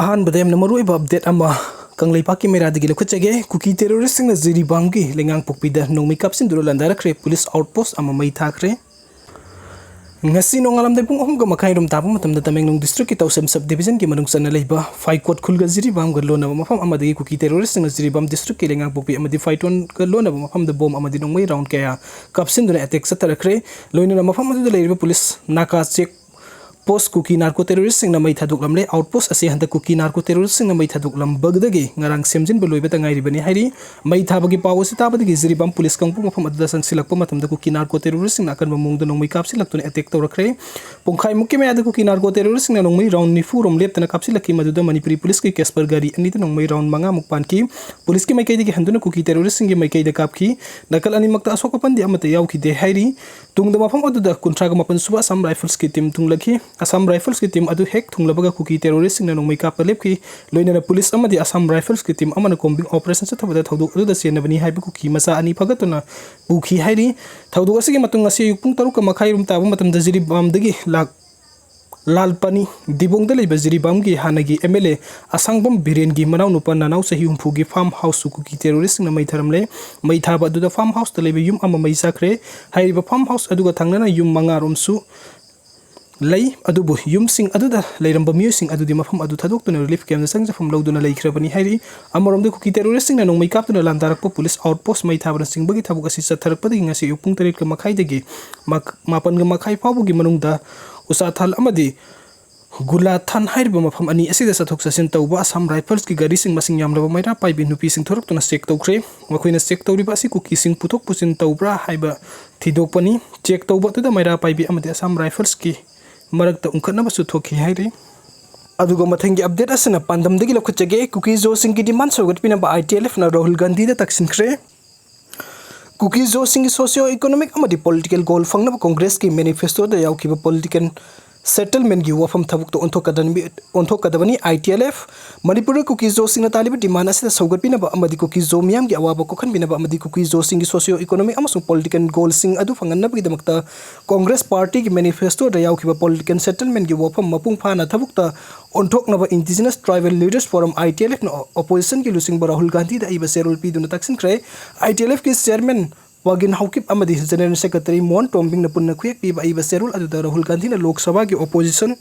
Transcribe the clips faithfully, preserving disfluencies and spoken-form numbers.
ꯑꯍꯥꯟꯕꯗ ꯌꯥꯝꯅ ꯃꯔꯨꯑꯣꯏꯕ ꯑꯞꯗꯦꯠ ꯑꯃ ꯀꯪꯂꯩꯄꯥꯛꯀꯤ ꯃꯩꯔꯥꯗꯒꯤ ꯂꯧꯈꯠꯆꯒꯦ꯫ ꯀꯨꯀꯤ ꯇꯦꯔꯣꯔꯤꯁꯁꯤꯡꯅ ꯖꯤꯔꯤꯕꯥꯝꯒꯤ ꯂꯩꯉꯥꯡꯄꯣꯛꯄꯤꯗ ꯅꯣꯡꯃꯩ ꯀꯥꯞꯁꯤꯟꯗꯨꯅ ꯂꯥꯟꯗꯥꯔꯛꯈ꯭ꯔꯦ꯫ ꯄꯨꯂꯤꯁ ꯑꯥꯎꯠꯄꯣꯁ ꯑꯃ ꯃꯩ ꯊꯥꯈ꯭ꯔꯦ꯫ ꯉꯁꯤ ꯅꯣꯡꯉꯥꯜꯂꯝꯗꯥꯏ ꯄꯨꯡ ꯑꯍꯨꯝꯒ ꯃꯈꯥꯏ ꯔꯣꯝ ꯇꯥꯕ ꯃꯇꯝꯗ ꯇꯃꯦꯡꯂꯣꯡ ꯗꯤꯁꯇ꯭ꯔꯤꯛꯀꯤ ꯇꯧꯁꯦꯝ ꯁꯕ ꯗꯤꯕꯤꯖꯟꯒꯤ ꯃꯅꯨꯡ ꯆꯟꯅ ꯂꯩꯕ ꯐꯥꯏꯀꯣꯠ ꯈꯨꯜꯒ ꯖꯤꯔꯤꯕꯥꯝꯒ ꯂꯣꯟꯅꯕ ꯃꯐꯝ ꯑꯃꯗꯒꯤ ꯀꯨꯀꯤ ꯇꯦꯔꯣꯔꯤꯁꯁꯤꯡꯅ ꯖꯤꯔꯤꯕꯥꯝ ꯗꯤꯁꯇ꯭ꯔꯤꯛꯀꯤ ꯂꯩꯉꯥꯡꯄꯣꯛꯄꯤ ꯑꯃꯗꯤ ꯐꯥꯏꯇꯣꯟꯒ ꯂꯣꯟꯅꯕ ꯃꯐꯝꯗ ꯕꯣꯝ ꯑꯃꯗꯤ ꯅꯣꯡꯃꯩ ꯔꯥꯎꯟ ꯀꯌꯥ ꯀꯥꯞꯁꯤꯟꯗꯨꯅ ꯑꯦꯇꯦꯛ ꯆꯠꯊꯔꯛꯈ꯭ꯔꯦ꯫ ꯂꯣꯏꯅꯅ ꯃꯐꯝ ꯑꯗꯨꯗ ꯂꯩꯔꯤꯕ ꯄꯨꯂꯤꯁ ꯅꯥꯀꯥ ꯆꯦꯛ ꯄꯣꯁ ꯀꯨꯀꯤ ꯅꯥꯔꯀꯣ ꯇꯦꯔꯣꯔꯤꯁꯁꯤꯡꯅ ꯃꯩ ꯊꯥꯗꯣꯛꯂꯝꯂꯦ꯫ ꯑꯥꯎꯠꯄꯣꯁ ꯑꯁꯤ ꯍꯟꯗꯛ ꯀꯨꯀꯤ ꯅꯥꯔꯀꯣ ꯇꯦꯔꯣꯔꯤꯁꯁꯤꯡꯅ ꯃꯩ ꯊꯥꯗꯣꯛꯂꯝꯕꯗꯒꯤ ꯉꯔꯥꯡ ꯁꯦꯝꯖꯤꯟꯕ ꯂꯣꯏꯕꯗ ꯉꯥꯏꯔꯤꯕꯅꯤ ꯍꯥꯏꯔꯤ꯫ ꯃꯩ ꯊꯥꯕꯒꯤ ꯄꯥꯎ ꯑꯁꯤ ꯇꯥꯕꯗꯒꯤ ꯖꯤꯔꯤꯕꯥꯝ ꯄꯨꯂꯤꯁ ꯀꯥꯡꯕꯨ ꯃꯐꯝ ꯑꯗꯨꯗ ꯆꯪꯁꯤꯜꯂꯛꯄ ꯃꯇꯝꯗ ꯀꯨꯀꯤ ꯅꯥꯔꯀꯣ ꯇꯦꯔꯣꯔꯤꯁꯁꯤꯡꯅ ꯑꯀꯟꯕ ꯃꯑꯣꯡꯗ ꯅꯣꯡꯃꯩ ꯀꯥꯞꯁꯤꯜꯂꯛꯇꯨꯅ ꯑꯦꯇꯦꯛ ꯇꯧꯔꯛꯈ꯭ꯔꯦ꯫ ꯄꯨꯡꯈꯥꯏꯃꯨꯛꯀꯤ ꯃꯌꯥꯗ ꯀꯨꯀꯤ ꯅꯥꯔꯀꯣ ꯇꯦꯔꯣꯔꯤꯁꯁꯤꯡꯅ ꯅꯣꯡꯃꯩ ꯔꯥꯎꯟ ꯅꯤꯐꯨ ꯔꯣꯝ ꯂꯦꯞꯇꯅ ꯀꯥꯞꯁꯤꯜꯂꯛꯈꯤ, ꯃꯗꯨꯗ ꯃꯅꯤꯄꯨꯔꯤ ꯄꯨꯂꯤꯁꯀꯤ ꯀꯦꯁꯄꯔ ꯒꯥꯔꯤ ꯑꯅꯤꯗ ꯅꯣꯡꯃꯩ ꯔꯥꯎꯟ ꯃꯉꯥꯃꯨꯛ ꯄꯥꯟꯈꯤ꯫ ꯄꯨꯂꯤꯁꯀꯤ ꯃꯥꯏꯀꯩꯗꯒꯤ ꯍꯟꯗꯨꯅ ꯀꯨꯀꯤ ꯇꯦꯔꯣꯔꯤꯁꯁꯤꯡꯒꯤ ꯃꯥꯏꯀꯩꯗ ꯀꯥꯞꯈꯤ꯫ ꯅꯥꯀꯜ ꯑꯅꯤꯃꯛꯇ ꯑꯁꯣꯛ ꯑꯄꯟꯗꯤ ꯑꯃꯠꯇ ꯌꯥꯎꯈꯤꯗꯦ ꯍꯥꯏꯔꯤ꯫ ꯇꯨꯡꯗ ꯃꯐꯝ ꯑꯗꯨꯗ ꯀꯨꯟꯊ꯭ꯔꯥꯒ ꯃꯥꯄꯟ ꯁꯨꯕ ꯑꯁꯥꯝ ꯔꯥꯏꯐꯜꯁꯀꯤ ꯇꯤꯝ ꯊꯨꯡꯂꯈꯤ꯫ ꯑꯁꯥꯝ ꯔꯥꯏꯐꯜꯁꯀꯤ ꯇꯤꯝ ꯑꯗꯨ ꯍꯦꯛ ꯊꯨꯡꯂꯕꯒ ꯀꯨꯀꯤ ꯇꯦꯔꯣꯔꯤꯁꯁꯤꯡꯅ ꯅꯣꯡꯃꯩ ꯀꯥꯞꯄ ꯂꯦꯞꯈꯤ꯫ ꯂꯣꯏꯅꯅ ꯄꯨꯂꯤꯁ ꯑꯃꯗꯤ ꯑꯁꯥꯝ ꯔꯥꯏꯐꯜꯁꯀꯤ ꯇꯤꯝ ꯑꯃꯅ ꯀꯣꯝꯕꯤꯡ ꯑꯣꯄꯔꯦꯁꯟ ꯆꯠꯊꯕꯗ ꯊꯧꯗꯣꯛ ꯑꯗꯨꯗ ꯆꯦꯟꯅꯕꯅꯤ ꯍꯥꯏꯕ ꯀꯨꯀꯤ ꯃꯆꯥ ꯑꯅꯤ ꯐꯥꯒꯠꯇꯨꯅ ꯄꯨꯈꯤ ꯍꯥꯏꯔꯤ꯫ ꯊꯧꯗꯣꯛ ꯑꯁꯤꯒꯤ ꯃꯇꯨꯡ ꯉꯁꯤ ꯑꯌꯨꯛ ꯄꯨꯡ ꯇꯔꯨꯛꯀ ꯃꯈꯥꯏ ꯔꯣꯝ ꯇꯥꯕ ꯃꯇꯝꯗ ꯖꯤꯔꯤꯕꯥꯝꯗꯒꯤ ꯂꯥꯛ-, ꯂꯥꯜꯄꯅꯤ ꯗꯤꯕꯣꯡꯗ ꯂꯩꯕ ꯖꯤꯔꯤꯕꯥꯝꯒꯤ ꯍꯥꯟꯅꯒꯤ ꯑꯦꯝ ꯑꯦꯜ ꯑꯦ ꯑꯁꯥꯡꯕꯝ ꯕꯤꯔꯦꯟꯒꯤ ꯃꯅꯥꯎꯅꯨꯄꯥ ꯅꯅꯥꯎ ꯆꯍꯤ ꯍꯨꯝꯐꯨꯒꯤ ꯐꯥꯔꯝ ꯍꯥꯎꯁꯁꯨ ꯀꯨꯀꯤ ꯇꯦꯔꯣꯔꯤꯁꯁꯤꯡꯅ ꯃꯩ ꯊꯥꯔꯝꯂꯦ꯫ ꯃꯩ ꯊꯥꯕ ꯑꯗꯨꯗ ꯐꯥꯔꯝ ꯍꯥꯎꯁꯇ ꯂꯩꯕ ꯌꯨꯝ ꯑꯃ ꯃꯩ ꯆꯥꯈ꯭ꯔꯦ꯫ ꯍꯥꯏꯔꯤꯕ ꯐꯥꯔꯝ ꯍꯥꯎꯁ ꯑꯗꯨꯒ ꯊꯪꯅꯅ ꯌꯨꯝ ꯃꯉꯥ ꯔꯣꯝꯁꯨ ꯂꯩ, ꯑꯗꯨꯕꯨ ꯌꯨꯝꯁꯤꯡ ꯑꯗꯨꯗ ꯂꯩꯔꯝꯕ ꯃꯤꯑꯣꯏꯁꯤꯡ ꯑꯗꯨꯗꯤ ꯃꯐꯝ ꯑꯗꯨ ꯊꯥꯗꯣꯛꯇꯨꯅ ꯔꯤꯂꯤꯐ ꯀꯦꯝꯞꯇ ꯆꯪꯖꯐꯝ ꯂꯧꯗꯨꯅ ꯂꯩꯈ꯭ꯔꯕꯅꯤ ꯍꯥꯏꯔꯤ꯫ ꯑꯃꯔꯣꯝꯗ ꯀꯨꯀꯤ ꯇꯦꯔꯣꯔꯤꯁꯁꯤꯡꯅ ꯅꯣꯡꯃꯩ ꯀꯥꯞꯇꯨꯅ ꯂꯥꯟꯗꯥꯔꯛꯄ ꯄꯨꯂꯤꯁ ꯑꯥꯎꯠꯄꯣꯁ ꯃꯩ ꯊꯥꯕꯅꯆꯤꯡꯕꯒꯤ ꯊꯕꯛ ꯑꯁꯤ ꯆꯠꯊꯔꯛꯄꯗꯒꯤ ꯉꯁꯤ ꯑꯌꯨꯛ ꯄꯨꯡ ꯇꯔꯦꯠꯀ ꯃꯈꯥꯏꯗꯒꯤ ꯃꯥꯛ-, ꯃꯥꯄꯟꯒ ꯃꯈꯥꯏ ꯐꯥꯎꯕꯒꯤ ꯃꯅꯨꯡꯗ ꯎꯆꯥꯊꯥꯜ ꯑꯃꯗꯤ ꯒꯨꯂꯥꯊꯥꯟ ꯍꯥꯏꯔꯤꯕ ꯃꯐꯝ ꯑꯅꯤ ꯑꯁꯤꯗ ꯆꯠꯊꯣꯛ ꯆꯠꯁꯤꯟ ꯇꯧꯕ ꯑꯁꯥꯝ ꯔꯥꯏꯐꯜꯁꯀꯤ ꯒꯥꯔꯤꯁꯤꯡ ꯃꯁꯤꯡ ꯌꯥꯝꯂꯕ ꯃꯩꯔꯥ ꯄꯥꯏꯕꯤ ꯅꯨꯄꯤꯁꯤꯡ ꯊꯣꯔꯛꯇꯨꯅ ꯆꯦꯛ ꯇꯧꯈ꯭ꯔꯦ꯫ ꯃꯈꯣꯏꯅ ꯆꯦꯛ ꯇꯧꯔꯤꯕ ꯑꯁꯤ ꯀꯨꯀꯤꯁꯤꯡ ꯄꯨꯊꯣꯛ ꯄꯨꯁꯤꯟ ꯇꯧꯕ꯭ꯔꯥ ꯍꯥꯏꯕ ꯊꯤꯗꯣꯛꯄꯅꯤ꯫ ꯆꯦꯛ ꯇꯧꯕ ꯑꯗꯨꯗ ꯃꯩꯔꯥ ꯄꯥꯏꯕꯤ ꯑꯃꯗꯤ ꯑꯁꯥꯝ ꯔꯥꯏꯐꯜꯁꯀꯤ ꯃꯔꯛꯇ ꯎꯪꯈꯠꯅꯕꯁꯨ ꯊꯣꯛꯈꯤ ꯍꯥꯏꯔꯤ꯫ ꯑꯗꯨꯒ ꯃꯊꯪꯒꯤ ꯑꯞꯗꯦꯠ ꯑꯁꯤꯅ ꯄꯥꯟꯗꯝꯗꯒꯤ ꯂꯧꯈꯠꯆꯒꯦ꯫ ꯀꯨꯀꯤ ꯖꯣꯁꯤꯡꯒꯤ ꯗꯤꯃꯥꯟ ꯁꯧꯒꯠꯄꯤꯅꯕ ꯑꯥꯏ ꯇꯤ ꯑꯦꯜ ꯑꯦꯐꯅ ꯔꯥꯍꯨꯜ ꯒꯥꯟꯙꯤꯗ ꯇꯛꯁꯤꯟꯈ꯭ꯔꯦ꯫ ꯀꯨꯀꯤ ꯖꯣꯁꯤꯡꯒꯤ ꯁꯣꯁꯤꯌꯣ ꯏꯀꯣꯅꯣꯃꯤꯛ ꯑꯃꯗꯤ ꯄꯣꯂꯤꯇꯤꯀꯦꯜ ꯒꯣꯜ ꯐꯪꯅꯕ ꯀꯣꯡꯒ꯭ꯔꯦꯁꯀꯤ ꯃꯦꯅꯤꯐꯦꯁꯇꯣꯗ ꯌꯥꯎꯈꯤꯕ ꯄꯣꯂꯤꯇꯤꯀꯦꯜ ꯁꯦꯇꯜꯃꯦꯟꯒꯤ ꯋꯥꯐꯝ ꯊꯕꯛꯇ ꯑꯣꯟꯊꯣꯛꯀꯗꯕꯅꯤ꯫ ꯑꯣꯟꯊꯣꯛꯀꯗꯕꯅꯤ꯫ ꯑꯥꯏ ꯇꯤ ꯑꯦꯜ ꯑꯦꯐ ꯃꯅꯤꯄꯨꯔꯗ ꯀꯨꯀꯤ ꯖꯣꯁꯤꯡꯅ ꯇꯥꯜꯂꯤꯕ ꯗꯤꯃꯥꯟ ꯑꯁꯤꯗ ꯁꯧꯒꯠꯄꯤꯅꯕ ꯑꯃꯗꯤ ꯀꯨꯀꯤ ꯖꯣ ꯃꯤꯌꯥꯝꯒꯤ ꯑꯋꯥꯕ ꯀꯣꯛꯍꯟꯕꯤꯅꯕ ꯑꯃꯗꯤ ꯀꯨꯀꯤ ꯖꯣꯁꯤꯡꯒꯤ ꯁꯣꯁꯤꯌꯣ ꯏꯀꯣꯅꯣꯃꯤꯛ ꯑꯃꯁꯨꯡ ꯄꯣꯂꯤꯇꯤꯀꯦꯜ ꯒꯣꯜꯁꯤꯡ ꯑꯗꯨ ꯐꯪꯍꯟꯅꯕꯒꯤꯗꯃꯛꯇ ꯀꯣꯡꯒ꯭ꯔꯦꯁ ꯄꯥꯔꯇꯤꯒꯤ ꯃꯦꯅꯤꯐꯦꯁꯇꯣꯗ ꯌꯥꯎꯈꯤꯕ ꯄꯣꯂꯤꯇꯤꯀꯦꯜ ꯁꯦꯇꯜꯃꯦꯟꯒꯤ ꯋꯥꯐꯝ ꯃꯄꯨꯡ ꯐꯥꯅ ꯊꯕꯛꯇ ꯑꯣꯟꯊꯣꯛꯅꯕ ꯏꯟꯗꯤꯖꯤꯅꯁ ꯇ꯭ꯔꯥꯏꯕꯦꯜ ꯂꯤꯗꯔꯁ ꯐꯣꯔꯝ, ꯑꯥꯏ ꯇꯤ ꯑꯦꯜ ꯑꯦꯐꯅ ꯑꯣꯄꯣꯖꯤꯁꯟꯒꯤ ꯂꯨꯆꯤꯡꯕ ꯔꯥꯍꯨꯜ ꯒꯥꯟꯙꯤꯗ ꯑꯏꯕ ꯆꯦꯔꯣꯜ ꯄꯤꯗꯨꯅ ꯇꯛꯁꯤꯟꯈ꯭ꯔꯦ꯫ ꯑꯥꯏ ꯇꯤ ꯑꯦꯜ ꯑꯦꯐꯀꯤ ꯆꯦꯌꯔꯃꯦꯟ ꯄꯥꯒꯤꯟ ꯍꯥꯎꯀꯤꯞ ꯑꯃꯗꯤ ꯖꯦꯅꯔꯦꯜ ꯁꯦꯀ꯭ꯔꯦꯇꯔꯤ ꯃꯣꯍꯟ ꯇꯣꯝꯕꯤꯡꯅ ꯄꯨꯟꯅ ꯈꯨꯌꯦꯛ ꯄꯤꯕ ꯑꯏꯕ ꯆꯦꯔꯣꯜ ꯑꯗꯨꯗ ꯔꯥꯍꯨꯜ ꯒꯥꯟꯙꯤꯅ ꯂꯣꯛ ꯁꯚꯥꯒꯤ ꯑꯣꯄꯣꯖꯤꯁꯟ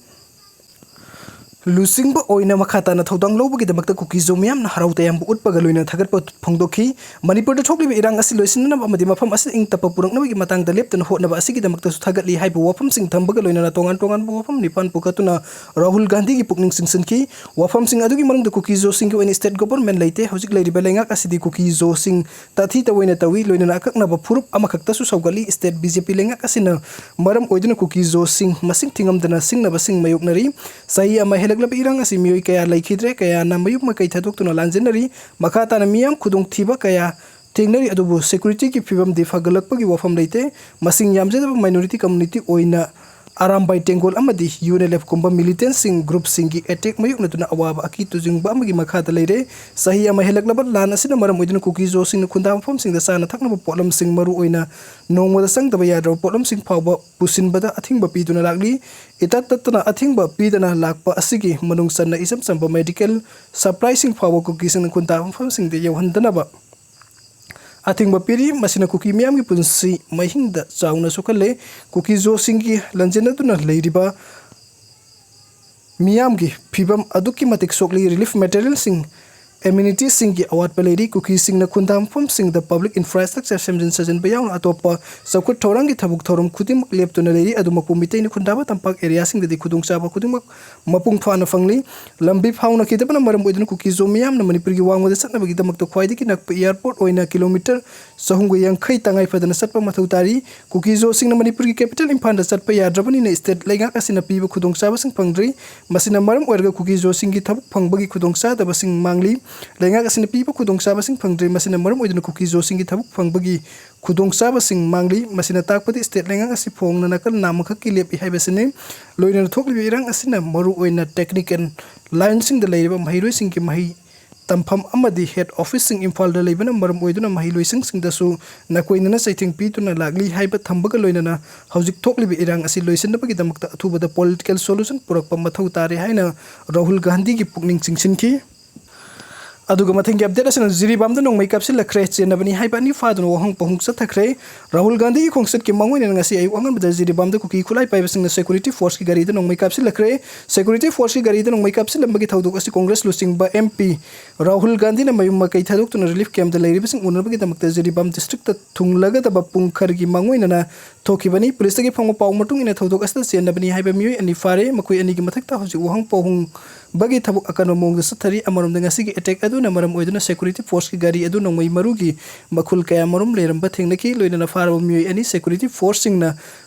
ꯂꯨꯆꯤꯡꯕ ꯑꯣꯏꯅ ꯃꯈꯥ ꯇꯥꯅ ꯊꯧꯗꯥꯡ ꯂꯧꯕꯒꯤꯗꯃꯛꯇ ꯀꯨꯀꯤ ꯖꯣ ꯃꯤꯌꯥꯝꯅ ꯍꯔꯥꯎ ꯇꯌꯥꯝꯕ ꯎꯠꯄꯒ ꯂꯣꯏꯅꯅ ꯊꯥꯒꯠꯄ ꯐꯣꯡꯗꯣꯛꯈꯤ꯫ ꯃꯅꯤꯄꯨꯔꯗ ꯊꯣꯛꯂꯤꯕ ꯏꯔꯥꯡ ꯑꯁꯤ ꯂꯣꯏꯁꯤꯟꯅꯅꯕ ꯑꯃꯗꯤ ꯃꯐꯝ ꯑꯁꯤꯗ ꯏꯪ ꯇꯞꯄ ꯄꯨꯔꯛꯅꯕꯒꯤ ꯃꯇꯥꯡꯗ ꯂꯦꯞꯇꯅ ꯍꯣꯠꯅꯕ ꯑꯁꯤꯒꯤꯗꯃꯛꯇꯁꯨ ꯊꯥꯒꯠꯂꯤ ꯍꯥꯏꯕ ꯋꯥꯐꯝꯁꯤꯡ ꯊꯝꯕꯒ ꯂꯣꯏꯅꯅ ꯇꯣꯉꯥꯟ ꯇꯣꯉꯥꯟꯕ ꯋꯥꯐꯝ ꯅꯤꯄꯥꯟ ꯄꯨꯈꯠꯇꯨꯅ ꯔꯥꯍꯨꯜ ꯒꯥꯟꯙꯤꯒꯤ ꯄꯨꯛꯅꯤꯡ ꯆꯤꯡꯁꯤꯟꯈꯤ꯫ ꯋꯥꯐꯝꯁꯤꯡ ꯑꯗꯨꯒꯤ ꯃꯅꯨꯡꯗ ꯀꯨꯀꯤ ꯖꯣꯁꯤꯡꯒꯤ ꯑꯣꯏꯅ ꯁ꯭ꯇꯦꯠ ꯒꯣꯚꯔꯟꯃꯦꯟ ꯂꯩꯇꯦ꯫ ꯍꯧꯖꯤꯛ ꯂꯩꯔꯤꯕ ꯂꯩꯉꯥꯛ ꯑꯁꯤꯗꯤ ꯀꯨꯀꯤ ꯖꯣꯁꯤꯡ ꯇꯥꯊꯤ ꯇꯑꯣꯏꯅ ꯇꯧꯏ, ꯂꯣꯏꯅꯅ ꯑꯀꯛꯅꯕ ꯐꯨꯔꯨꯞ ꯑꯃꯈꯛꯇꯁꯨ ꯁꯧꯒꯠꯂꯤ꯫ ꯁ꯭ꯇꯦꯠ ꯕꯤ ꯖꯦ ꯄꯤ ꯂꯩꯉꯥꯛ ꯑꯁꯤꯅ ꯃꯔꯝ ꯑꯣꯏꯗꯨꯅ ꯀꯨꯀꯤ ꯖꯣꯁꯤꯡ ꯃꯁꯤꯡ ꯊꯤꯉꯝꯗꯅ ꯁꯤꯡꯅꯕꯁꯤꯡ ꯃꯥꯌꯣꯛꯅꯔꯤ꯫ ꯆꯍꯤ ꯑꯃ ꯍꯦꯜꯂꯛꯂꯕ ꯏꯔꯥꯡ ꯑꯁꯤ ꯃꯤꯑꯣꯏ ꯀꯌꯥ ꯂꯩꯈꯤꯗ꯭ꯔꯦ, ꯀꯌꯥꯅ ꯃꯌꯨꯝ ꯃꯀꯩ ꯊꯥꯗꯣꯛꯇꯨꯅ ꯂꯥꯟꯖꯦꯟꯅꯔꯤ꯫ ꯃꯈꯥ ꯇꯥꯅ ꯃꯤꯌꯥꯝ ꯈꯨꯗꯣꯡꯊꯤꯕ ꯀꯌꯥ ꯊꯦꯡꯅꯔꯤ, ꯑꯗꯨꯕꯨ ꯁꯦꯀ꯭ꯌꯨꯔꯤꯇꯤꯒꯤ ꯐꯤꯕꯝꯗꯤ ꯐꯒꯠꯂꯛꯄꯒꯤ ꯋꯥꯐꯝ ꯂꯩꯇꯦ꯫ ꯃꯁꯤꯡ ꯌꯥꯝꯖꯗꯕ ꯃꯥꯏꯅꯣꯔꯤꯇꯤ ꯀꯝꯃꯨꯅꯤꯇꯤ ꯑꯣꯏꯅ ꯑꯔꯥꯝꯕꯥꯏ ꯇꯦꯡꯒꯣꯜ ꯑꯃꯗꯤ ꯌꯨ ꯑꯦꯟ ꯑꯦꯜ ꯑꯦꯐ ꯀꯨꯝꯕ ꯃꯤꯂꯤꯇꯦꯟꯁꯤꯡ ꯒ꯭ꯔꯨꯞꯁꯤꯡꯒꯤ ꯑꯦꯇꯦꯛ ꯃꯥꯌꯣꯛꯅꯗꯨꯅ ꯑꯋꯥꯕ ꯑꯀꯤ ꯇꯨꯖꯨꯡꯕ ꯑꯃꯒꯤ ꯃꯈꯥꯗ ꯂꯩꯔꯦ꯫ ꯆꯍꯤ ꯑꯃ ꯍꯦꯜꯂꯛꯂꯕ ꯂꯥꯟ ꯑꯁꯤꯅ ꯃꯔꯝ ꯑꯣꯏꯗꯨꯅ ꯀꯨꯀꯤ ꯖꯣꯁꯤꯡꯅ ꯈꯨꯟꯗꯥ ꯃꯐꯝꯁꯤꯡꯗ ꯆꯥꯅ ꯊꯛꯅꯕ ꯄꯣꯠꯂꯝꯁꯤꯡ, ꯃꯔꯨꯑꯣꯏꯅ ꯅꯣꯡꯃꯗ ꯆꯪꯗꯕ ꯌꯥꯗ꯭ꯔꯕ ꯄꯣꯠꯂꯝꯁꯤꯡ ꯐꯥꯎꯕ ꯄꯨꯁꯤꯟꯕꯗ ꯑꯊꯤꯡꯕ ꯄꯤꯗꯨꯅ ꯂꯥꯛꯂꯤ꯫ ꯏꯇꯠ ꯇꯠꯇꯅ ꯑꯊꯤꯡꯕ ꯄꯤꯗꯅ ꯂꯥꯛꯄ ꯑꯁꯤꯒꯤ ꯃꯅꯨꯡ ꯆꯟꯅ ꯏꯆꯝ ꯆꯝꯕ ꯃꯦꯗꯤꯀꯦꯜ ꯁꯄ꯭ꯂꯥꯏꯁꯤꯡ ꯐꯥꯎꯕ ꯀꯨꯀꯤꯁꯤꯡꯅ ꯈꯨꯟꯗꯥ ꯃꯐꯝꯁꯤꯡꯗ ꯌꯧꯍꯟꯗꯅꯕ ꯑꯊꯤꯡꯕ ꯄꯤꯔꯤ꯫ ꯃꯁꯤꯅ ꯀꯨꯀꯤ ꯃꯤꯌꯥꯝꯒꯤ ꯄꯨꯟꯁꯤ ꯃꯍꯤꯡꯗ ꯆꯥꯎꯅ ꯁꯣꯛꯍꯜꯂꯦ꯫ ꯀꯨꯀꯤ ꯖꯣꯁꯤꯡꯒꯤ ꯂꯟꯖꯦꯟꯅꯗꯨꯅ ꯂꯩꯔꯤꯕ ꯃꯤꯌꯥꯝꯒꯤ ꯐꯤꯕꯝ ꯑꯗꯨꯛꯀꯤ ꯃꯇꯤꯛ ꯁꯣꯛꯂꯤ꯫ ꯔꯤꯂꯤꯐ ꯃꯦꯇꯔꯤꯌꯦꯜꯁꯤꯡ, ꯑꯦꯃꯤꯅꯤꯇꯤꯁꯤꯡꯒꯤ ꯑꯋꯥꯠꯄ ꯂꯩꯔꯤ꯫ ꯀꯨꯀꯤꯁꯤꯡꯅ ꯈꯨꯟꯗꯥ ꯃꯐꯝꯁꯤꯡꯗ ꯄꯕ꯭ꯂꯤꯛ ꯏꯟꯐ꯭ꯔꯥꯁ꯭ꯇ꯭ꯔꯛꯆꯔ ꯁꯦꯝꯖꯤꯟ ꯁꯥꯖꯤꯟꯕ ꯌꯥꯎꯅ ꯑꯇꯣꯞꯄ ꯆꯥꯎꯈꯠ ꯊꯧꯔꯥꯡꯒꯤ ꯊꯕꯛ ꯊꯧꯔꯝ ꯈꯨꯗꯤꯡꯃꯛ ꯂꯦꯞꯇꯨꯅ ꯂꯩꯔꯤ꯫ ꯑꯗꯨ ꯃꯄꯨ ꯃꯤꯇꯩꯅ ꯈꯨꯟꯗꯥꯕ ꯇꯝꯄꯥꯛ ꯑꯦꯔꯤꯌꯥꯁꯤꯡꯗꯗꯤ ꯈꯨꯗꯣꯡꯆꯥꯕ ꯈꯨꯗꯤꯡꯃꯛ ꯃꯄꯨꯡ ꯐꯥꯅ ꯐꯪꯂꯤ꯫ ꯂꯝꯕꯤ ꯐꯥꯎꯅꯈꯤꯗꯕꯅ ꯃꯔꯝ ꯑꯣꯏꯗꯨꯅ ꯀꯨꯀꯤ ꯖꯣ ꯃꯤꯌꯥꯝꯅ ꯃꯅꯤꯄꯨꯔꯒꯤ ꯋꯥꯡꯃꯗ ꯆꯠꯅꯕꯒꯤꯗꯃꯛꯇ ꯈ꯭ꯋꯥꯏꯗꯒꯤ ꯅꯛꯄ ꯑꯦꯌꯔꯄꯣꯔꯠ ꯑꯣꯏꯅ ꯀꯤꯂꯣꯃꯤꯇꯔ ꯆꯍꯨꯝꯒ ꯌꯥꯡꯈꯩ ꯇꯉꯥꯏ ꯐꯗꯅ ꯆꯠꯄ ꯃꯊꯧ ꯇꯥꯔꯤ꯫ ꯀꯨꯀꯤ ꯖꯣꯁꯤꯡꯅ ꯃꯅꯤꯄꯨꯔꯒꯤ ꯀꯦꯄꯤꯇꯦꯜ ꯏꯝꯐꯥꯜꯗ ꯆꯠꯄ ꯌꯥꯗ꯭ꯔꯕꯅꯤꯅ ꯁ꯭ꯇꯦꯠ ꯂꯩꯉꯥꯛ ꯑꯁꯤꯅ ꯄꯤꯕ ꯈꯨꯗꯣꯡꯆꯥꯕꯁꯤꯡ ꯐꯪꯗ꯭ꯔꯤ꯫ ꯃꯁꯤꯅ ꯃꯔꯝ ꯑꯣꯏꯔꯒ ꯀꯨꯀꯤ ꯖꯣꯁꯤꯡꯒꯤ ꯊꯕꯛ ꯐꯪꯕꯒꯤ ꯈꯨꯗꯣꯡꯆꯥꯗꯕꯁꯤꯡ ꯃꯥꯡꯂꯤ꯫ ꯂꯩꯉꯥꯛ ꯑꯁꯤꯅ ꯄꯤꯕ ꯈꯨꯗꯣꯡꯆꯥꯕꯁꯤꯡ ꯐꯪꯗ꯭ꯔꯦ꯫ ꯃꯁꯤꯅ ꯃꯔꯝ ꯑꯣꯏꯗꯨꯅ ꯀꯨꯀꯤ-ꯖꯣꯁꯤꯡꯒꯤ ꯊꯕꯛ ꯐꯪꯕꯒꯤ ꯈꯨꯗꯣꯡꯆꯥꯕꯁꯤꯡ ꯃꯥꯡꯂꯤ꯫ ꯃꯁꯤꯅ ꯇꯥꯛꯄꯗꯤ state ꯂꯩꯉꯥꯛ ꯑꯁꯤ ꯐꯣꯡꯅ ꯅꯥꯀꯜ ꯅꯥꯝꯃꯈꯛꯀꯤ ꯂꯦꯞꯄꯤ ꯍꯥꯏꯕꯁꯤꯅꯤ꯫ ꯂꯣꯏꯅꯅ ꯊꯣꯛꯂꯤꯕ ꯏꯔꯥꯡ ꯑꯁꯤꯅ ꯃꯔꯨꯑꯣꯏꯅ technical lineꯁꯤꯡꯗ ꯂꯩꯔꯤꯕ ꯃꯍꯩꯔꯣꯏꯁꯤꯡꯒꯤ ꯃꯍꯩ ꯇꯝꯐꯝ ꯑꯃꯗꯤ head officeꯁꯤꯡ ꯏꯝꯐꯥꯜꯗ ꯂꯩꯕꯅ ꯃꯔꯝ ꯑꯣꯏꯗꯨꯅ ꯃꯍꯩꯂꯣꯏꯁꯪꯁꯤꯡꯗꯁꯨ ꯅꯥꯀꯣꯏꯅꯅ ꯆꯩꯊꯦꯡ ꯄꯤꯗꯨꯅ ꯂꯥꯛꯂꯤ ꯍꯥꯏꯕ ꯊꯝꯕꯒ ꯂꯣꯏꯅꯅ ꯍꯧꯖꯤꯛ ꯊꯣꯛꯂꯤꯕ ꯏꯔꯥꯡ ꯑꯁꯤ ꯂꯣꯏꯁꯤꯟꯅꯕꯒꯤꯗꯃꯛꯇ ꯑꯊꯨꯕꯗ political solution ꯄꯨꯔꯛꯄ ꯃꯊꯧ ꯇꯥꯔꯦ ꯍꯥꯏꯅ ꯔꯥꯍꯨꯜ ꯒꯥꯟꯙꯤꯒꯤ ꯄꯨꯛꯅꯤꯡ ꯆꯤꯡꯁꯤꯟꯈꯤ꯫ ꯑꯗꯨꯒ ꯃꯊꯪꯒꯤ update ꯑꯁꯤꯅ ꯖꯤꯔꯤꯕꯥꯝꯗ ꯅꯣꯡꯃꯩ ꯀꯥꯞꯁꯤꯜꯂꯛꯈ꯭ꯔꯦ, ꯆꯦꯟꯅꯕꯅꯤ ꯍꯥꯏꯕ ꯑꯅꯤ ꯐꯥꯗꯨꯅ ꯋꯥꯍꯪ ꯄꯥꯎꯍꯪ ꯆꯠꯊꯈ꯭ꯔꯦ꯫ ꯔꯥꯍꯨꯜ ꯒꯥꯟꯙꯤꯒꯤ ꯈꯣꯡꯆꯠꯀꯤ ꯃꯥꯡꯑꯣꯏꯅꯅ ꯉꯁꯤ ꯑꯌꯨꯛ ꯑꯉꯟꯕꯗ ꯖꯤꯔꯤꯕꯥꯝꯗ ꯀꯨꯀꯤ ꯈꯨꯠꯂꯥꯏ ꯄꯥꯏꯕꯁꯤꯡꯅ security forceꯀꯤ ꯒꯥꯔꯤꯗ ꯅꯣꯡꯃꯩ ꯀꯥꯞꯁꯤꯜꯂꯛꯈ꯭ꯔꯦ꯫ Security forceꯀꯤ ꯒꯥꯔꯤꯗ ꯅꯣꯡꯃꯩ ꯀꯥꯞꯁꯤꯜꯂꯝꯕꯒꯤ ꯊꯧꯗꯣꯛ ꯑꯁꯤ Congress ꯂꯨꯆꯤꯡꯕ MP ꯔꯥꯍꯨꯜ ꯒꯥꯟꯙꯤꯅ ꯃꯌꯨꯝ ꯃꯀꯩ ꯊꯥꯗꯣꯛꯇꯨꯅ relief campꯇ ꯂꯩꯔꯤꯕꯁꯤꯡ ꯎꯅꯕꯒꯤꯗꯃꯛꯇ ꯖꯤꯔꯤꯕꯥꯝ districtꯇ ꯊꯨꯡꯂꯒꯗꯕ ꯄꯨꯡ ꯈꯔꯒꯤ ꯃꯥꯡꯑꯣꯏꯅꯅ ꯊꯣꯛꯈꯤꯕꯅꯤ꯫ Policeꯇꯒꯤ ꯐꯪꯕ ꯄꯥꯎ ꯃꯇꯨꯡ ꯏꯟꯅ ꯊꯧꯗꯣꯛ ꯑꯁꯤꯗ ꯆꯦꯟꯅꯕꯅꯤ ꯍꯥꯏꯕ ꯃꯤꯑꯣꯏ ꯑꯅꯤ ꯐꯥꯔꯦ꯫ ꯃꯈꯣꯏ ꯑꯅꯤꯒꯤ ꯃꯊꯛꯇ ꯍꯧꯖꯤꯛ ꯋꯥꯍꯪ ꯄꯥꯎꯍꯪꯕꯒꯤ ꯊꯕꯛ ꯑꯀꯟꯕ ꯃꯑꯣꯡꯗ ꯆꯠꯊꯔꯤ꯫ ꯑꯃꯔꯣꯝꯗ ꯉꯁꯤꯒꯤ attack ꯑꯗꯨꯅ ꯃꯔꯝ ꯑꯣꯏꯗꯨꯅ security forceꯀꯤ ꯒꯥꯔꯤ ꯑꯗꯨ ꯅꯣꯡꯃꯩ ꯃꯔꯨꯒꯤ ꯃꯈꯨꯜ ꯀꯌꯥꯃꯔꯨꯝ ꯂꯩꯔꯝꯕ ꯊꯦꯡꯅꯈꯤ꯫ ꯂꯣꯏꯅꯅ ꯐꯥꯔꯕ ꯃꯤꯑꯣꯏ ꯑꯅꯤ security forceꯁꯤꯡꯅ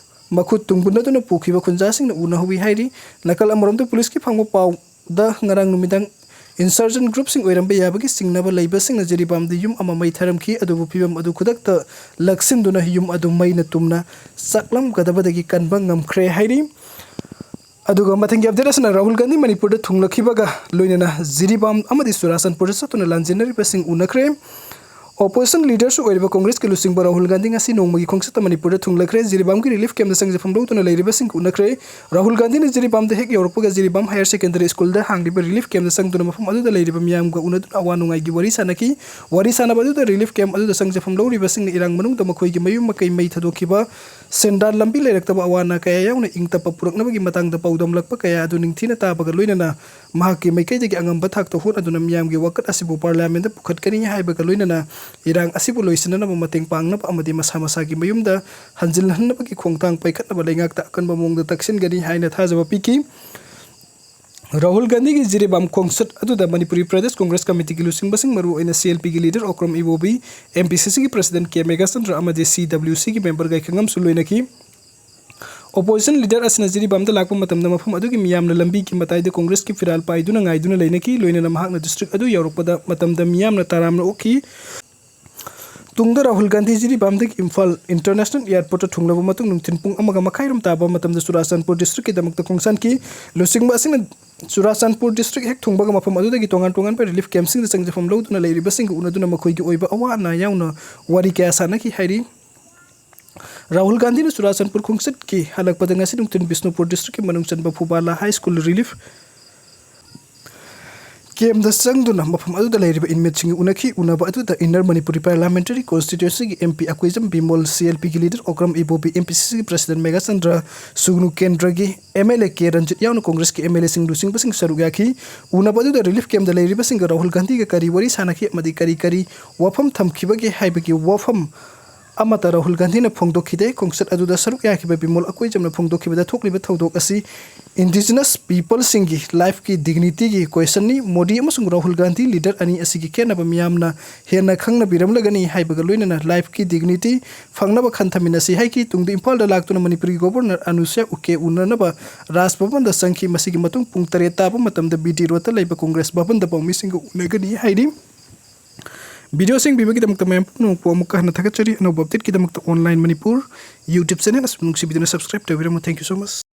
ꯃꯈꯨꯠ ꯇꯨꯝꯒꯨꯟꯅꯗꯨꯅ ꯄꯨꯈꯤꯕ ꯈꯨꯟꯖꯥꯁꯤꯡꯅ ꯎꯅꯍꯧꯏ ꯍꯥꯏꯔꯤ꯫ ꯅꯥꯀꯜ ꯑꯃꯔꯣꯝꯗ policeꯀꯤ ꯐꯪꯕ ꯄꯥꯎꯗ ꯉꯔꯥꯡ ꯅꯨꯃꯤꯗꯥꯡ insurgent groupꯁꯤꯡ ꯑꯣꯏꯔꯝꯕ ꯌꯥꯕꯒꯤ ꯆꯤꯡꯅꯕ ꯂꯩꯕꯁꯤꯡꯅ ꯖꯤꯔꯤꯕꯥꯝꯗ ꯌꯨꯝ ꯑꯃ ꯃꯩ ꯊꯥꯔꯝꯈꯤ꯫ ꯑꯗꯨꯕꯨ ꯐꯤꯕꯝ ꯑꯗꯨ ꯈꯨꯗꯛꯇ ꯂꯛꯁꯤꯟꯗꯨꯅ ꯌꯨꯝ ꯑꯗꯨ ꯃꯩꯅ ꯇꯨꯝꯅ ꯆꯥꯛꯂꯝꯒꯗꯕꯗꯒꯤ ꯀꯟꯕ ꯉꯝꯈ꯭ꯔꯦ ꯍꯥꯏꯔꯤ꯫ ꯑꯗꯨꯒ ꯃꯊꯪꯒꯤ update ꯑꯁꯤꯅ ꯔꯥꯍꯨꯜ ꯒꯥꯟꯙꯤ ꯃꯅꯤꯄꯨꯔꯗ ꯊꯨꯡꯂꯛꯈꯤꯕꯒ ꯂꯣꯏꯅꯅ ꯖꯤꯔꯤꯕꯥꯝ ꯑꯃꯗꯤ ꯆꯨꯔꯥꯆꯥꯟꯄꯨꯔꯗ ꯆꯠꯇꯨꯅ ꯂꯥꯟꯖꯦꯟꯅꯔꯤꯕꯁꯤꯡ ꯎꯅꯈ꯭ꯔꯦ꯫ Opposition leaderꯁꯨ ꯑꯣꯏꯔꯤꯕ Congressꯀꯤ ꯂꯨꯆꯤꯡꯕ ꯔꯥꯍꯨꯜ ꯒꯥꯟꯙꯤ ꯉꯁꯤ ꯅꯣꯡꯃꯒꯤ ꯈꯣꯡꯆꯠꯇ ꯃꯅꯤꯄꯨꯔꯗ ꯊꯨꯡꯂꯈ꯭ꯔꯦ꯫ ꯖꯤꯔꯤꯕꯥꯝꯒꯤ relief campꯇ ꯆꯪꯖꯐꯝ ꯂꯧꯗꯨꯅ ꯂꯩꯔꯤꯕꯁꯤꯡ ꯎꯅꯈ꯭ꯔꯦ꯫ ꯔꯥꯍꯨꯜ ꯒꯥꯟꯙꯤꯅ ꯖꯤꯔꯤꯕꯥꯝꯗ ꯍꯦꯛ ꯌꯧꯔꯛꯄꯒ ꯖꯤꯔꯤꯕꯥꯝ Higher Secondary Schoolꯗ ꯍꯥꯡꯂꯤꯕ relief campꯇ ꯆꯪꯗꯨꯅ ꯃꯐꯝ ꯑꯗꯨꯗ ꯂꯩꯔꯤꯕ ꯃꯤꯌꯥꯝꯒ ꯎꯅꯗꯨꯅ ꯑꯋꯥ ꯅꯨꯡꯉꯥꯏꯒꯤ ꯋꯥꯔꯤ ꯁꯥꯟꯅꯈꯤ꯫ ꯋꯥꯔꯤ ꯁꯥꯟꯅꯕ ꯑꯗꯨꯗ relief camp ꯑꯗꯨꯗ ꯆꯪꯖꯐꯝ ꯂꯧꯔꯤꯕꯁꯤꯡꯅ ꯏꯔꯥꯡ ꯃꯅꯨꯡꯗ ꯃꯈꯣꯏꯒꯤ ꯃꯌꯨꯝ ꯃꯀꯩ ꯃꯩ ꯊꯥꯗꯣꯛꯈꯤꯕ, ꯁꯦꯟꯗꯥꯟ ꯂꯝꯕꯤ ꯂꯩꯔꯛꯇꯕ ꯑꯋꯥ ꯑꯅꯥ ꯀꯌꯥ ꯌꯥꯎꯅ ꯏꯪ ꯇꯞꯄ ꯄꯨꯔꯛꯅꯕꯒꯤ ꯃꯇꯥꯡꯗ ꯄꯥꯎꯗꯝꯂꯛꯄ ꯀꯌꯥ ꯑꯗꯨ ꯅꯤꯡꯊꯤꯅ ꯇꯥꯕꯒ ꯂꯣꯏꯅꯅ ꯃꯍꯥꯛꯀꯤ ꯃꯥꯏꯀꯩꯗꯒꯤ ꯑꯉꯝꯕ ꯊꯥꯛꯇ ꯍꯣꯠꯅꯗꯨꯅ ꯃꯤꯌꯥꯝꯒꯤ ꯋꯥꯀꯠ ꯑꯁꯤꯕꯨ Parliamentꯇ ꯄꯨꯈꯠꯀꯅꯤ ꯍꯥꯏꯕꯒ ꯂꯣꯏꯅꯅ ꯏꯔꯥꯡ ꯑꯁꯤꯕꯨ ꯂꯣꯏꯁꯤꯟꯅꯅꯕ ꯃꯇꯦꯡ ꯄꯥꯡꯅꯕ ꯑꯃꯗꯤ ꯃꯁꯥ ꯃꯁꯥꯒꯤ ꯃꯌꯨꯝꯗ ꯍꯟꯖꯤꯜꯍꯟꯅꯕꯒꯤ ꯈꯣꯡꯊꯥꯡ ꯄꯥꯏꯈꯠꯅꯕ ꯂꯩꯉꯥꯛꯇ ꯑꯀꯟꯕ ꯃꯑꯣꯡꯗ ꯇꯛꯁꯤꯟꯒꯅꯤ ꯍꯥꯏꯅ ꯊꯥꯖꯕ ꯄꯤꯈꯤ꯫ ꯔꯥꯍꯨꯜ ꯒꯥꯟꯙꯤꯒꯤ ꯖꯤꯔꯤꯕꯥꯝ ꯈꯣꯡꯆꯠ ꯑꯗꯨꯗ ꯃꯅꯤꯄꯨꯔꯤ ꯄ꯭ꯔꯗꯦꯁ ꯀꯣꯡꯒ꯭ꯔꯦꯁ ꯀꯃꯤꯇꯤꯒꯤ ꯂꯨꯆꯤꯡꯕꯁꯤꯡ, ꯃꯔꯨꯑꯣꯏꯅ CLPꯒꯤ leader ꯑꯣꯀ꯭ꯔꯝ ꯏꯕꯣꯕꯤ, MPCCꯒꯤ president ꯀꯦ ꯃꯦꯘꯥꯆꯟꯗ꯭ꯔ ꯑꯃꯗꯤ CWCꯒꯤ member ꯒꯥꯏꯈꯉꯝꯁꯨ ꯂꯣꯏꯅꯈꯤ꯫ Opposition leader ꯑꯁꯤꯅ ꯖꯤꯔꯤꯕꯥꯝꯗ ꯂꯥꯛꯄ ꯃꯇꯝꯗ ꯃꯐꯝ ꯑꯗꯨꯒꯤ ꯃꯤꯌꯥꯝꯅ ꯂꯝꯕꯤꯒꯤ ꯃꯇꯥꯏꯗ ꯀꯣꯡꯒ꯭ꯔꯦꯁꯀꯤ ꯐꯤꯔꯥꯜ ꯄꯥꯏꯗꯨꯅ ꯉꯥꯏꯗꯨꯅ ꯂꯩꯅꯈꯤ꯫ ꯂꯣꯏꯅꯅ ꯃꯍꯥꯛꯅ district ꯑꯗꯨ ꯌꯧꯔꯛꯄꯗ ꯃꯇꯝꯗ ꯃꯤꯌꯥꯝꯅ ꯇꯔꯥꯝꯅ ꯑꯣꯛꯈꯤ꯫ ꯇꯨꯡꯗ ꯔꯥꯍꯨꯜ ꯒꯥꯟꯙꯤ ꯖꯤꯔꯤꯕꯥꯝꯗꯒꯤ ꯏꯝꯐꯥꯜ International Airportꯇ ꯊꯨꯡꯂꯕ ꯃꯇꯨꯡ ꯅꯨꯡꯊꯤꯜ ꯄꯨꯡ ꯑꯃꯒ ꯃꯈꯥꯏꯔꯣꯝ ꯇꯥꯕ ꯃꯇꯝꯗ ꯆꯨꯔꯥꯆꯥꯟꯄꯨꯔ districtꯀꯤꯗꯃꯛꯇ ꯈꯣꯡꯁꯥꯟꯈꯤ꯫ ꯂꯨꯆꯤꯡꯕ ꯑꯁꯤꯅ ꯆꯨꯔꯥꯆꯥꯟꯄꯨꯔ district ꯍꯦꯛ ꯊꯨꯡꯕꯒ ꯃꯐꯝ ꯑꯗꯨꯗꯒꯤ ꯇꯣꯉꯥꯟ ꯇꯣꯉꯥꯟꯕ relief campꯁꯤꯡꯗ ꯆꯪꯖꯐꯝ ꯂꯧꯗꯨꯅ ꯂꯩꯔꯤꯕꯁꯤꯡꯒ ꯎꯅꯗꯨꯅ ꯃꯈꯣꯏꯒꯤ ꯑꯣꯏꯕ ꯑꯋꯥ ꯑꯅꯥ ꯌꯥꯎꯅ ꯋꯥꯔꯤ ꯀꯌꯥ ꯁꯥꯟꯅꯈꯤ ꯍꯥꯏꯔꯤ꯫ ꯔꯥꯍꯨꯜ ꯒꯥꯟꯙꯤꯅ ꯆꯨꯔꯥꯆꯥꯟꯄꯨꯔ ꯈꯣꯡꯆꯠꯀꯤ ꯍꯜꯂꯛꯄꯗ ꯉꯁꯤ ꯅꯨꯡꯊꯤꯜ ꯕꯤꯁꯅꯨꯄꯨꯔ districtꯀꯤ ꯃꯅꯨꯡ ꯆꯟꯕ ꯐꯨꯕꯥꯂꯥ High School relief campꯇ ꯆꯪꯗꯨꯅ ꯃꯐꯝ ꯑꯗꯨꯗ ꯂꯩꯔꯤꯕ inmateꯁꯤꯡꯒ ꯎꯅꯈꯤ꯫ ꯎꯅꯕ ꯑꯗꯨꯗ Inner Manipuri Parliamentary Constituencyꯒꯤ MP Akoijam Bimol, CLPꯒꯤ leader Okram ꯏꯕꯣꯕꯤ, MPCCꯒꯤ president ꯃꯦꯘꯥꯆꯟꯗ꯭ꯔ, ꯁꯨꯒꯅꯨ ꯀꯦꯟꯗ꯭ꯔꯒꯤ MLA ꯀꯦ ꯔꯟꯖꯤꯠ ꯌꯥꯎꯅ ꯀꯣꯡꯒ꯭ꯔꯦꯁꯀꯤ MLAꯁꯤꯡ ꯂꯨꯆꯤꯡꯕꯁꯤꯡ ꯁꯔꯨꯛ ꯌꯥꯈꯤ꯫ ꯎꯅꯕ ꯑꯗꯨꯗ relief campꯇ ꯂꯩꯔꯤꯕꯁꯤꯡꯒ ꯔꯥꯍꯨꯜ ꯒꯥꯟꯙꯤꯒ ꯀꯔꯤ ꯋꯥꯔꯤ ꯁꯥꯟꯅꯈꯤ ꯑꯃꯗꯤ ꯀꯔꯤ ꯀꯔꯤ ꯋꯥꯐꯝ ꯊꯝꯈꯤꯕꯒꯦ ꯍꯥꯏꯕꯒꯤ ꯋꯥꯐꯝ ꯑꯃꯠꯇ ꯔꯥꯍꯨꯜ ꯒꯥꯟꯙꯤꯅ ꯐꯣꯡꯗꯣꯛꯈꯤꯗꯦ꯫ ꯈꯣꯡꯆꯠ ꯑꯗꯨꯗ ꯁꯔꯨꯛ ꯌꯥꯈꯤꯕ ꯕꯤꯃꯣꯜ ꯑꯀꯣꯏꯖꯝꯅ ꯐꯣꯡꯗꯣꯛꯈꯤꯕꯗ ꯊꯣꯛꯂꯤꯕ ꯊꯧꯗꯣꯛ ꯑꯁꯤ indigenous peopleꯁꯤꯡꯒꯤ lifeꯀꯤ dignityꯒꯤ questionꯅꯤ꯫ ꯃꯣꯗꯤ ꯑꯃꯁꯨꯡ ꯔꯥꯍꯨꯜ ꯒꯥꯟꯙꯤ leader ꯑꯅꯤ ꯑꯁꯤꯒꯤ ꯈꯦꯠꯅꯕ ꯃꯤꯌꯥꯝꯅ ꯍꯦꯟꯅ ꯈꯪꯅꯕꯤꯔꯝꯂꯒꯅꯤ ꯍꯥꯏꯕꯒ ꯂꯣꯏꯅꯅ lifeꯀꯤ dignity ꯐꯪꯅꯕ ꯈꯟꯊꯃꯤꯟꯅꯁꯤ ꯍꯥꯏꯈꯤ꯫ ꯇꯨꯡꯗ ꯏꯝꯐꯥꯜꯗ ꯂꯥꯛꯇꯨꯅ ꯃꯅꯤꯄꯨꯔꯒꯤ Governor ꯑꯅꯨꯁ꯭ꯌꯥ ꯎꯀꯦ ꯎꯅꯅꯕ ꯔꯥꯖ ꯚꯕꯟꯗ ꯆꯪꯈꯤ꯫ ꯃꯁꯤꯒꯤ ꯃꯇꯨꯡ ꯄꯨꯡ ꯇꯔꯦꯠ ꯇꯥꯕ ꯃꯇꯝꯗ BD Roadꯇ ꯂꯩꯕ ꯀꯣꯡꯒ꯭ꯔꯦꯁ ꯚꯕꯟꯗ ꯄꯥꯎꯃꯤꯁꯤꯡꯒ ꯎꯅꯒꯅꯤ ꯍꯥꯏꯔꯤ꯫ Videoꯁꯤꯡ ꯌꯦꯡꯕꯤꯕꯒꯤꯗꯃꯛꯇ ꯃꯌꯥꯝ ꯄꯨꯝꯅꯃꯛꯄꯨ ꯑꯃꯨꯛꯀ ꯍꯟꯅ ꯊꯥꯒꯠꯆꯔꯤ꯫ ꯑꯅꯧꯕ updateꯀꯤꯗꯃꯛꯇ Online Manipur YouTube channel ꯑꯁꯤ ꯅꯨꯡꯁꯤꯕꯤꯗꯨꯅ subscribe ꯇꯧꯕꯤꯔꯝꯃꯨ꯫ Thank you so much꯫